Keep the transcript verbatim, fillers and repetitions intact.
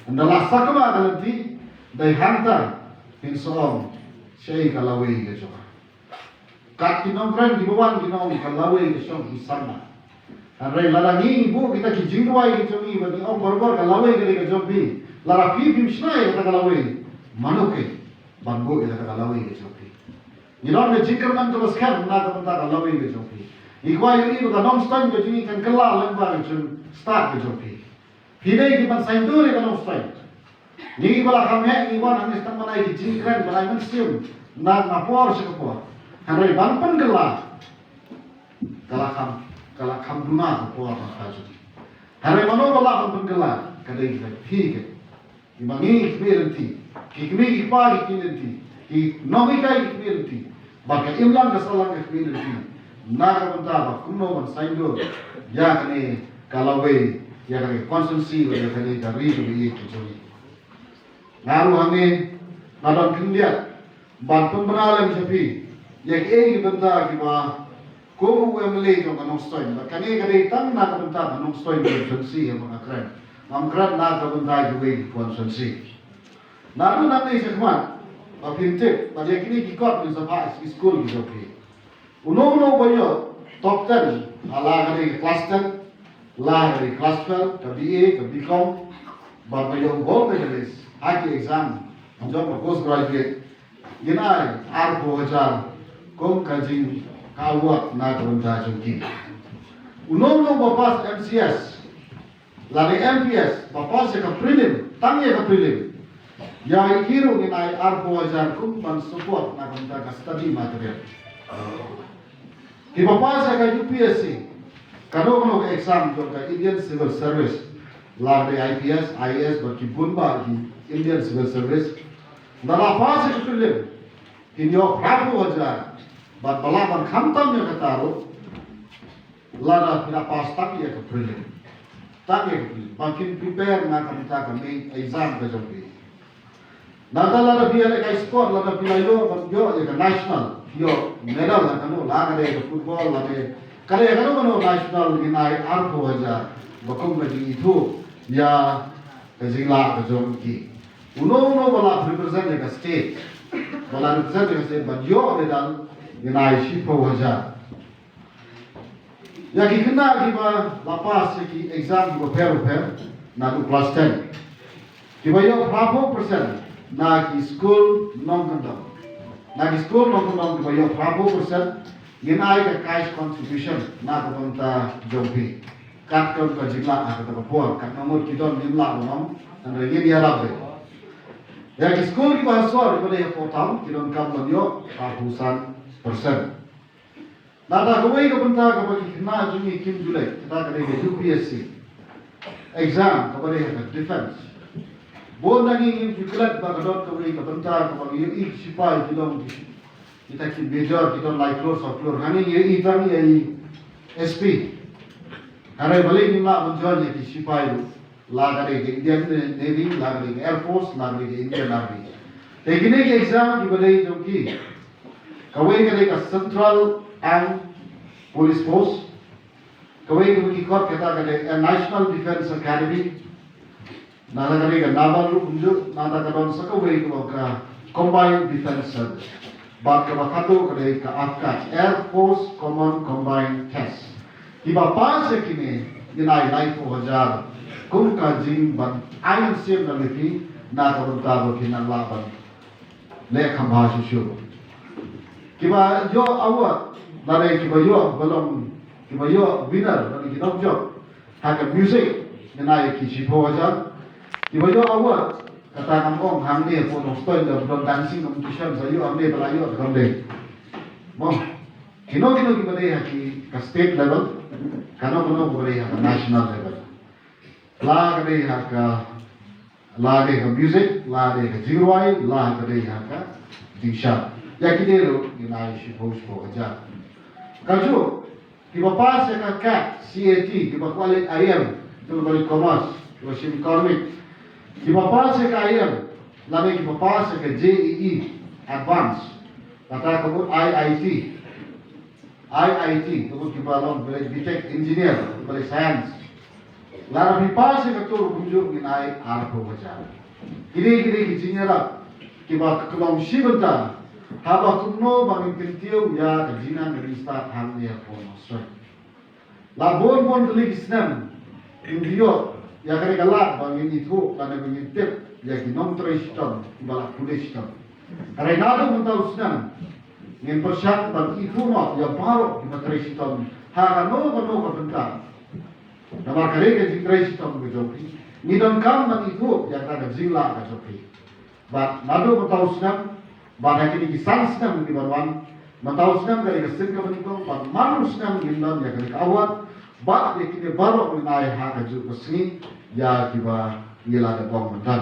Ynda la sakma ka lynti, dei hangta phin sa ong shaei ka lawei ka jong ka. Kat ki nongkren kiba wan kin ong ka lawei ka shong ki samla. Hynrei lada ngi ngi buh kita ki jingduwai ki jong ngi bad ngi ong barabor ka lawei ka dei ka jong phi, lada phi phim shna ïa kata ka lawei, mano keiñ ban buh ïa kata ka lawei ka jong phi? Ngi don ka jingkyrmen kaba skhem na ka bynta ka lawei ka jong phi. Ngi kwah ïohi ba ka Nongstoiñ ka jong ngi kan kylla lyngba ka jingstad ka jong phi. Phi dei ki ban saiñdur ïa ka Nongstoiñ. Ngi kiba la kham heh ngi wan hangne tang ban ai ki jingkren, ban ai mynsiem na ka por sha ka por. Hynrei ban pynkylla, ka la kham, ka la kham duna ka por na ka jong. Hynrei mano ba lah ban pynkylla? Ka dei ka phi keiñ. Kiba ngi ki kmie lynti, ki kmie ki kpa ki kmie lynti, ki nonghikai ki kmie lynti, bad ka imlang ka sahlang ka kmie lynti, na ka bynta ba kumno ban saiñdur ïa kane ka lawei, ïa kane ka constituency, ïa kane ka ri kaba ïeit ka jong ngi. Nga ruh hangne nga don khyndiat ban pynbna lem sha phi ïa kiei ki bynta kiba kum u MLA jong ka Nongstoiñ, bad kane ka dei tang na ka bynta ka Nongstoiñ constituency haba nga kren. Ngam kren na ka bynta kiwei ki constituency. Naduh nangne shakhmat ba phin tip ba ïa kine ki kot ngin sa phah sha ki skul ki jong phi. Uno uno ba ïoh top ten, la ka dei ka class ten, la ka dei ka class twelve, ka BA, ka BCom, bad ba ïoh gold medalist ha ki exam jong ka postgraduate, ngin ai arphew hajar kum ka jing, ka award na ka bynta jong ki. Uno uno ba pass MCS lane MPS, ba pass ïa ka prelim, tang ïa ka prelim, ïa ki ruh ngin ai arphew hajar kum ban support na ka bynta ka study material. Kiba pass ïa ka UPSC, kano kano ka exam jong ka Indian Civil Service, la ka dei IPS, IAS bad ki bun bah ki Indian Civil Service, lada la pass ïa ka prelim, kin ïoh phra phew hajar, bad ba lah ban khamtam ïa kata ruh, lada phi la pass tang ïa ka prelim. Tang ïa ka prelim. Ba kin prepare na ka bynta ka main exam ka jong phi. Nangta lada phi ïalehkai sport, lada phi la ïoh, ban ïoh ïa ka national, ïoh medal la kano, la ka dei ka football, la dei ka dei kano kano national, ngin ai arphew hajar ba kum ka jingithuh ïa ka jinglah ka jong ki. Uno uno ba la represent ïa ka state, ba la represent ïa ka state ban ïoh medal, ngin ai shiphew hajar. Ïa ki khynnah kiba la pass ïa ki exam kiba pher bapher naduh class ten, kiba ïoh phra phew percent na ki skul nongkyndong. Na ki skul nongkyndong kiba ïoh phra phew percent, ngin ai ka cash contribution na ka bynta jong phi. Katkum ka jinglah ha kata ka por, katno ngut ki don ngim lah ban ong, hynrei ngin ïarap beit. Ïa ki skul kiba ha sor, kiba dei hapoh town, ki donkam ban ïoh phra phew san percent. Nangta kawei ka bynta kaba ki khynnah jong ngi kim ju leit, kata ka dei ka UPSC exam kaba dei ha ka defense. Bun na ngi ngim ju klet ba ka don kawei ka bynta kaba ngi ïohi ki sipai ki long ki, kita ki major ki don lai klur saw klur. Hangne ngi ïohi tang ïa i SP. Hynrei balei ngim lah ban join ïa ki sipai ruh? La ka dei ka Indian Navy, la ka dei ka Air Force, la ka dei ka Indian Army. Te kine ki exam kiba dei jong ki, kawei ka dei ka Central Armed Police Force, kawei kaba ki khot kata ka dei ka National Defence Academy, nangta ka dei ka Naval ruh kumjuh, nangta ka don sa kawei kaba ka Combined Defence Service. Bad kaba khatduh ka dei ka AFCAT, Air Force Command Combined Test. Kiba pass ïa kine, ngin ai laiphew hajar kum ka jingban ai mynsiem na phi, na ka bynta ba phin nang lah ban leh kham bha shuh shuh. Kiba ïoh award, lane kiba ïoh ba long, kiba ïoh winner, lane ki nongjop ha ka music, ngin ai ki shiphew hajar. Kiba ïoh award, kata ngam ong hangne hapoh Nongstoiñ da ba don dancing competition, sa ïoh hangne ba la ïoh te kam dei. Mo, kino kino kiba dei ha ki ka state level, kano kano kiba dei ha ka national level. La ka dei ha ka, la dei ka music, la dei ka jingrwai, la ka dei ha ka jingshad. Ïa kine ruh ngin ai shiphew shiphew hajar. Kajuh, kiba pass ïa ka CAT, C A T, kiba kwah leit IIM, kiba kwah leit commerce, kiba shim economic. Kiba pass ïa ka IIM, lane kiba pass ïa ka JEE Advance, kata ka mut IIT. IIT, ka mut kiba long, kiba leit B Tech engineer, kiba leit science. Lada phi pass ïa kato, kumjuh ngin ai arphew hajar. Kine kine ki jingïarap kiba ka long shi bynta haba kumno ba ngin kyntiew ïa ka jingnang ka jingstad hangne ha Port Mansrai. La bun bun tylli ki snem ngim ïoh ïa kane ka lad ba ngin ithuh lane ba ngin tip ïa ki nongtrei shitom kiba la pule shitom. Hynrei naduh mynta u snem ngin pyrshang ban ithuh noh ïa baroh kiba trei shitom ha kano kano ka bynta. Namar ka dei ka jingtrei shitom ka jong phi. Ngi donkam ban ithuh ïa kata ka jinglah ka jong phi. Bad naduh mynta u snem bad ha kine ki san snem kiban wan, mynta u snem ka dei ka sien kaba nyngkong, bad man u snem ngin don ïa kane ka award. Bad ïa kine baroh ngin ai ha kajuh ka sngi ïa kiba ngi la dep ong mynta.